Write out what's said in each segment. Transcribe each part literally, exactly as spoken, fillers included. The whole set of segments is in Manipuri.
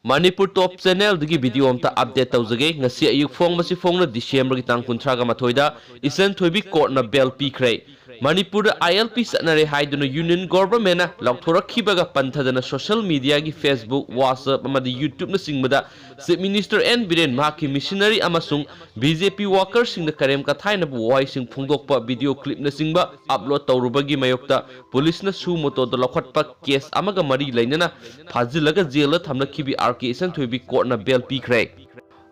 ꯃꯅꯤꯄꯨꯔ ꯇꯣꯞ ꯆꯦꯅꯦꯜꯗꯒꯤ ꯚꯤꯗꯤꯑꯣ ꯑꯝꯇ ꯑꯞꯗꯦꯠ ꯇꯧꯖꯒꯦ꯫ ꯉꯁꯤ ꯑꯌꯨꯛ ꯐꯣꯡꯕꯁꯤ ꯐꯣꯡꯅ ꯗꯤꯁꯦꯝꯕꯔꯒꯤ ꯇꯥꯡ ꯀꯨꯟꯊ꯭ꯔꯥꯒ ꯃꯥꯊꯣꯏꯗ ꯏꯆꯟ ꯊꯣꯏꯕꯤ ꯀꯣꯔꯠꯅ ꯕꯦꯜ ꯄꯤꯈ꯭ꯔꯦ꯫ ꯃꯅꯤꯄꯨꯔꯗ ILP ꯆꯠꯅꯔꯦ ꯍꯥꯏꯗꯨꯅ ꯌꯨꯅꯤꯌꯟ ꯒꯣꯚꯔꯟꯃꯦꯟꯠꯅ ꯂꯥꯎꯊꯣꯔꯛꯈꯤꯕꯒ ꯄꯟꯊꯗꯅ ꯁꯣꯁꯤꯌꯦꯜ ꯃꯤꯗꯤꯌꯥꯒꯤ Facebook, WhatsApp ꯑꯃꯗꯤ YouTubeꯅꯆꯤꯡꯕꯗ ꯆꯤꯐ ꯃꯤꯅꯤꯁꯇꯔ ꯑꯦꯟ ꯕꯤꯔꯦꯟ, ꯃꯍꯥꯛꯀꯤ ꯃꯤꯁꯅꯔꯤ ꯑꯃꯁꯨꯡ BJP ꯋꯥꯀꯔꯁꯤꯡꯅ ꯀꯔꯦꯝ ꯀꯊꯥꯏꯅꯕ ꯋꯥꯍꯩꯁꯤꯡ ꯐꯣꯡꯗꯣꯛꯄ ꯚꯤꯗꯤꯑꯣ ꯀ꯭ꯂꯤꯞꯅꯆꯤꯡꯕ ꯑꯞꯂꯣꯗ ꯇꯧꯔꯨꯕꯒꯤ ꯃꯥꯌꯣꯛꯇ ꯄꯨꯂꯤꯁꯅ suo motoꯗ ꯂꯧꯈꯠꯄ ꯀꯦꯁ ꯑꯃꯒ ꯃꯔꯤ ꯂꯩꯅꯅ ꯐꯥꯖꯤꯜꯂꯒ ꯖꯦꯜꯗ ꯊꯝꯂꯛꯈꯤꯕꯤ ꯑꯥꯔ ꯀꯦ ꯏꯆꯟꯊꯣꯏꯕꯤ ꯀꯣꯔꯠꯅ ꯕꯦꯜ ꯄꯤꯈ꯭ꯔꯦ꯫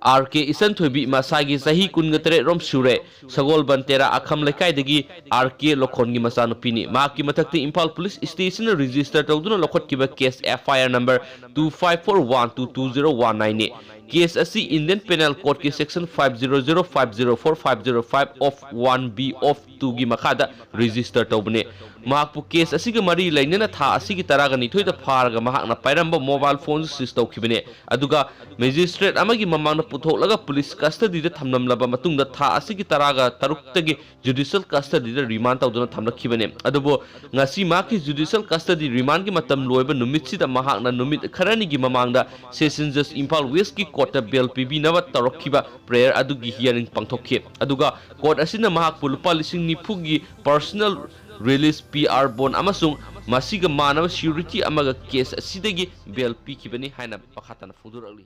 ꯑꯥꯔ ꯀꯦ ꯏꯆꯟꯊꯣꯏꯕꯤ ꯃꯁꯥꯒꯤ ꯆꯍꯤ ꯀꯨꯟꯒ ꯇꯔꯦꯠ ꯔꯣꯝ ꯁꯨꯔꯦ꯫ ꯁꯒꯣꯜꯕꯟ ꯇꯦꯔꯥ ꯑꯈꯝ ꯂꯩꯀꯥꯏꯗꯒꯤ ꯑꯥꯔ ꯀꯦ ꯂꯣꯈꯣꯟꯒꯤ ꯃꯆꯥꯅꯨꯄꯤꯅꯤ꯫ ꯃꯍꯥꯛꯀꯤ ꯃꯊꯛꯇ ꯏꯝꯐꯥꯜ ꯄꯨꯂꯤꯁ ꯁ꯭ꯇꯦꯁꯟꯅ ꯔꯦꯖꯤꯁꯇꯔ ꯇꯧꯗꯨꯅ ꯂꯧꯈꯠꯈꯤꯕ case FIR number two five four one two two zero one nineꯅꯤ꯫ ꯀꯦꯁ ꯑꯁꯤ ꯏꯟꯗꯤꯌꯟ ꯄꯦꯅꯦꯜ ꯀꯣꯗꯀꯤ section five zero zero, five zero four, five zero five of one B of twoꯒꯤ ꯃꯈꯥꯗ ꯔꯦꯖꯤꯁꯇꯔ ꯇꯧꯕꯅꯤ꯫ ꯃꯍꯥꯛꯄꯨ ꯀꯦꯁ ꯑꯁꯤꯒ ꯃꯔꯤ ꯂꯩꯅꯅ ꯊꯥ ꯑꯁꯤꯒꯤ ꯇꯔꯥꯒ ꯅꯤꯊꯣꯏꯗ ꯐꯥꯔꯒ ꯃꯍꯥꯛꯅ ꯄꯥꯏꯔꯝꯕ ꯃꯣꯕꯥꯏꯜ ꯐꯣꯟꯁꯨ ꯁꯤꯖ ꯇꯧꯈꯤꯕꯅꯤ꯫ ꯑꯗꯨꯒ ꯃꯦꯖꯤꯁꯇ꯭ꯔꯦꯠ ꯑꯃꯒꯤ ꯃꯃꯥꯡꯗ ꯄꯨꯊꯣꯛꯂꯒ ꯄꯨꯂꯤꯁ ꯀꯁꯇꯗꯤꯗ ꯊꯝꯂꯝꯂꯕ ꯃꯇꯨꯡꯗ ꯊꯥ ꯑꯁꯤꯒꯤ ꯇꯔꯥꯒ ꯇꯔꯨꯛꯇꯒꯤ ꯖꯨꯗꯤꯁꯤꯌꯦꯜ ꯀꯁꯇꯗꯤꯗ ꯔꯤꯃꯥꯟ ꯇꯧꯗꯨꯅ ꯊꯝꯂꯛꯈꯤꯕꯅꯤ꯫ ꯑꯗꯨꯕꯨ ꯉꯁꯤ ꯃꯍꯥꯛꯀꯤ ꯖꯨꯗꯤꯁꯤꯌꯦꯜ ꯀꯁꯇꯗꯤ ꯔꯤꯃꯥꯟꯒꯤ ꯃꯇꯝ ꯂꯣꯏꯕ ꯅꯨꯃꯤꯠꯁꯤꯗ ꯃꯍꯥꯛꯅ ꯅꯨꯃꯤꯠ ꯈꯔꯅꯤꯒꯤ ꯃꯃꯥꯡꯗ ꯁꯦꯁꯟ ꯖꯖ ꯏꯝꯐꯥꯜ ꯋꯦꯁꯀꯤ ꯀꯣꯔꯠꯇ ꯕꯦꯜ ꯄꯤꯕꯤꯅꯕ ꯇꯧꯔꯛꯈꯤꯕ ꯄ꯭ꯔꯦꯌꯔ ꯑꯗꯨꯒꯤ ꯍꯤꯌꯥꯔꯤꯡ ꯄꯥꯡꯊꯣꯛꯈꯤ꯫ ꯑꯗꯨꯒ ꯀꯣꯔꯠ ꯑꯁꯤꯅ ꯃꯍꯥꯛꯄꯨ ꯂꯨꯄꯥ ꯂꯤꯁꯤꯡ ꯅꯤꯐꯨꯒꯤ personal release, PR bond ꯑꯃꯁꯨꯡ ꯃꯁꯤꯒ ꯃꯥꯟꯅꯕ ꯁꯤꯀ꯭ꯌꯨꯔꯤꯇꯤ ꯑꯃꯒ ꯀꯦꯁ ꯑꯁꯤꯗꯒꯤ ꯕꯦꯜ ꯄꯤꯈꯤꯕꯅꯤ ꯍꯥꯏꯅ ꯃꯈꯥ ꯇꯥꯅ ꯐꯣꯡꯗꯣꯔꯛꯂꯤ꯫